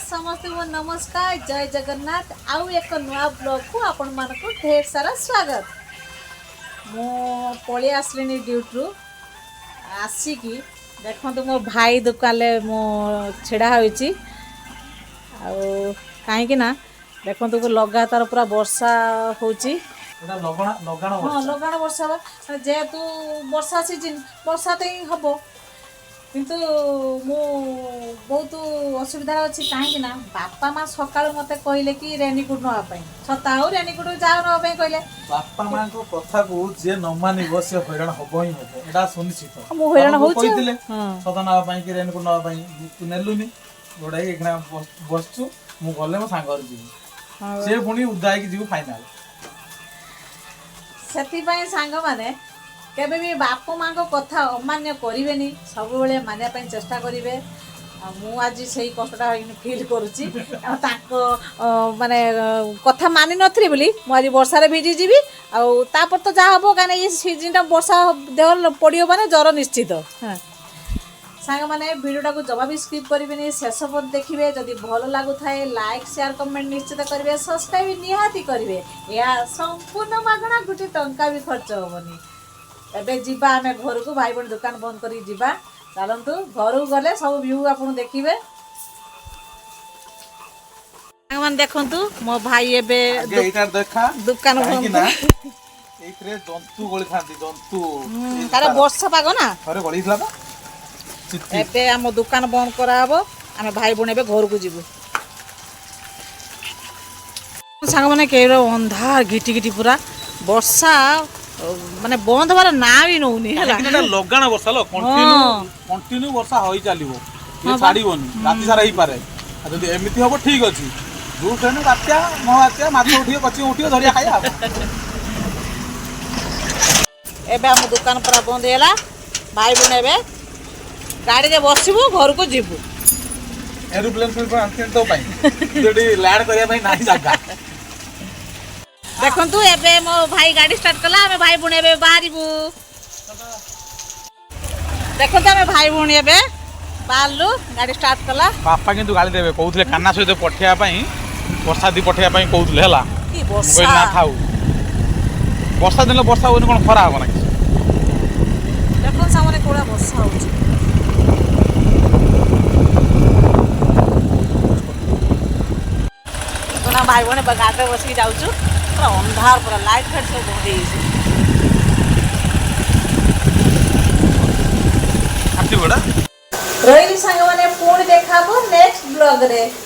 ସମସ୍ତଙ୍କୁ ନମସ୍କାର, ଜୟ ଜଗନ୍ନାଥ। ଆଉ ଏକ ନୂଆ ବ୍ଲଗ୍କୁ ଆପଣମାନଙ୍କୁ ଢେର ସାରା ସ୍ୱାଗତ। ମୁଁ ପଳେଇ ଆସିଲିଣି ଡ୍ୟୁଟିରୁ। ଆସିକି ଦେଖନ୍ତୁ, ମୋ ଭାଇ ଦୋକାନରେ ମୁଁ ଛିଡ଼ା ହୋଇଛି। ଆଉ କାହିଁକି ନା ଦେଖନ୍ତୁ, ଲଗାତାର ପୁରା ବର୍ଷା ହେଉଛି। ଏଟା ଲଗଣା ଲଗାଣ ବର୍ଷା। ଲଗାଣ ବର୍ଷା ବା ଯେହେତୁ ବର୍ଷା ସିଜିନ୍, ବର୍ଷା ତ ହିଁ ହେବ। କିନ୍ତୁ ମୁଁ ବହୁତ ଅସୁବିଧାରେ ଅଛି, କାହିଁକି ନା ବାପା ମା ସକାଳୁ ମୋତେ କହିଲେ କି ରେନିକୋଟ୍ ନେବା ପାଇଁ, ଛତା ଆଉ ରେନିକୋଟ୍ ଯାହା ନେବା ପାଇଁ କହିଲେ। ବାପା ମାଙ୍କ କଥାକୁ ଯିଏ ନ ମାନିବ, ସେ ହଇରାଣ ହବ ହିଁ ହବ, ଏଟା ସୁନିଶ୍ଚିତ। ମୁଁ ହଇରାଣ ବାପା ହଉଛି ଆଉ। କହିଥିଲେ ଛତା ନେବା ପାଇଁ କି ରେନକୋଟ ନେବା ପାଇଁ, ତୁ ନେଲୁନି। ଯୋଉଟା କି ଏଇଖିଣା ବସିଛୁ। ମୁଁ ଗଲେ ମୋ ସାଙ୍ଗରେ ଯିବି, ସେ ପୁଣି ଉଦା ହେଇକି ଯିବୁ ଫାଇନାଲ। ସେଥିପାଇଁ ସାଙ୍ଗମାନେ, କେବେ ବି ବାପା ମାଙ୍କ କଥା ଅମାନ୍ୟ କରିବେନି, ସବୁବେଳେ ମାନିବା ପାଇଁ ଚେଷ୍ଟା କରିବେ। ଆଉ ମୁଁ ଆଜି ସେଇ କଷ୍ଟଟା ଫିଲ୍ କରୁଛି, ଆଉ ତାଙ୍କ ମାନେ କଥା ମାନି ନଥିଲି ବୋଲି ମୁଁ ଆଜି ବର୍ଷାରେ ଭିଜିଯିବି। ଆଉ ତାପରେ ତ ଯାହା ହେବ, କାହିଁକିନା ଏଇ ସିଜିନ୍ଟା ବର୍ଷା ଦେହ ପଡ଼ିବ ମାନେ ଜ୍ୱର ନିଶ୍ଚିତ। ହଁ ସାଙ୍ଗମାନେ, ଭିଡ଼ିଓଟାକୁ ଜମା ବି ସ୍କିପ୍ କରିବେନି, ଶେଷ ପର୍ଯ୍ୟନ୍ତ ଦେଖିବେ। ଯଦି ଭଲ ଲାଗୁଥାଏ, ଲାଇକ୍, ସେୟାର, କମେଣ୍ଟ ନିଶ୍ଚିତ କରିବେ, ସବସ୍କ୍ରାଇବ୍ ନିହାତି କରିବେ। ଏହା ସମ୍ପୂର୍ଣ୍ଣ ମାଗଣା, ଗୋଟେ ଟଙ୍କା ବି ଖର୍ଚ୍ଚ ହେବନି। ଏବେ ଯିବା ଆମେ ଘରକୁ, ଭାଇ ଭଉଣୀ ଦୋକାନ ବନ୍ଦ କରିକି ଯିବା। ଚାଲନ୍ତୁ, ଘରକୁ ଗଲେ ସବୁ ଭ୍ୟୁ ଆପଣ ଦେଖିବେ। ସାଙ୍ଗମାନେ ଦେଖନ୍ତୁ, ମୋ ଭାଇ ଏବେ ଆଗେ ଏଇଟା ଦେଖା। ଦୋକାନ କାହିଁକି ବନ୍ଦ ନା ଏଇଥିରେ ଜନ୍ତୁ ଗଳିଥାନ୍ତି, ଜନ୍ତୁ। ଏଇ ତାର ବର୍ଷା ପାଗ ନା। ଥରେ ଗଳିଥିଲା ତ ଚିତି। ଏବେ ଆମ ଦୋକାନ ବନ୍ଦ କରାହବ, ଆମେ ଭାଇ ଭଉଣୀ ଏବେ ଘରକୁ ଯିବୁ। ସାଙ୍ଗମାନେ, କେହି ଅନ୍ଧାର ଘିଟି ଘିଟି ପୁରା ବର୍ଷା, ମାନେ ବନ୍ଦ ହବାର ନାଁ ବି ନଉନି ହେଲା। କାହିଁକି ନା ଏଟା ଲଗାଣ ବର୍ଷା ଲୋ, କଣ୍ଟିନ୍ୟୁ କଣ୍ଟିନ୍ୟୁ ବର୍ଷା ହୋଇ ଚାଲିବ, ଇଏ ଛାଡିବନି, ରାତି ସାରା ହେଇପାରେ। ଆଉ ଯଦି ଏମିତି ହବ, ଠିକ ଅଛି, ଯୋଉଠି ହେଲେ ବାତ୍ୟା ମହାବାତ୍ୟା, ମାଛ ଉଠିବ, କଚିଂ ଉଠିବ, ଧରିଆ ଖାଇବା ଆଉ। ଏବେ ଆମ ଦୋକାନ ପୁରା ବନ୍ଦ ହେଇଗଲା। ଭାଇ ଭଉଣୀ ଏବେ ଗାଡ଼ିରେ ବସିବୁ, ଘରକୁ ଯିବୁ। ଏରୋପ୍ଲେନ ଫେରୋପ୍ଲେନ ଆଣିଥିଲି ତୋ ପାଇଁ, କିନ୍ତୁ ଏଠି ଲ୍ୟାଣ୍ଡ କରିବା ପାଇଁ ନାହିଁ ଜାଗା। ଦେଖନ୍ତୁ, ଏବେ ମୋ ଭାଇ ଗାଡ଼ି ଷ୍ଟାର୍ଟ କଲା, ଆମେ ଭାଇ ଭଉଣୀ ଏବେ ବାହାରିବୁ। ଦେଖନ୍ତୁ, ଆମେ ଭାଇ ଭଉଣୀ ଏବେ ବାହାରିଲୁ, ଗାଡ଼ି ଷ୍ଟାର୍ଟ କଲା। ବାପା କିନ୍ତୁ ଗାଳି ଦେବେ, କହୁଥିଲେ କାହ୍ନା ସହିତ ପଠେଇବା ପାଇଁ, ବର୍ଷା ଦି ପଠେଇବା ପାଇଁ କହୁଥିଲେ ହେଲା। କି ମୁଁ ବର୍ଷା! କହିଲି ନା ଥାଉ, ବର୍ଷା ଦିନ ବର୍ଷା ହବନି, କଣ ଖରା ହବ ନା କିଛି? ଦେଖନ୍ତୁ ସାମନେ କୋଉଟା ବର୍ଷା ହଉଛି। ଦେଖନ୍ତୁ, ଭାଇ ଭଉଣୀ ଗାଡ଼ିରେ ବସିକି ଯାଉଛୁ। ପୁରା ଅନ୍ଧାର, ପୁରା ଲାଇଟ୍ ଫାଇଟ୍ ସବୁ ବନ୍ଦ ହେଇଯାଇଛି। ଆସିବ ଏଟା। ରହିଲି ସାଙ୍ଗମାନେ, ପୁଣି ଦେଖା ହବ ନେକ୍ସଟ ବ୍ଲଗରେ।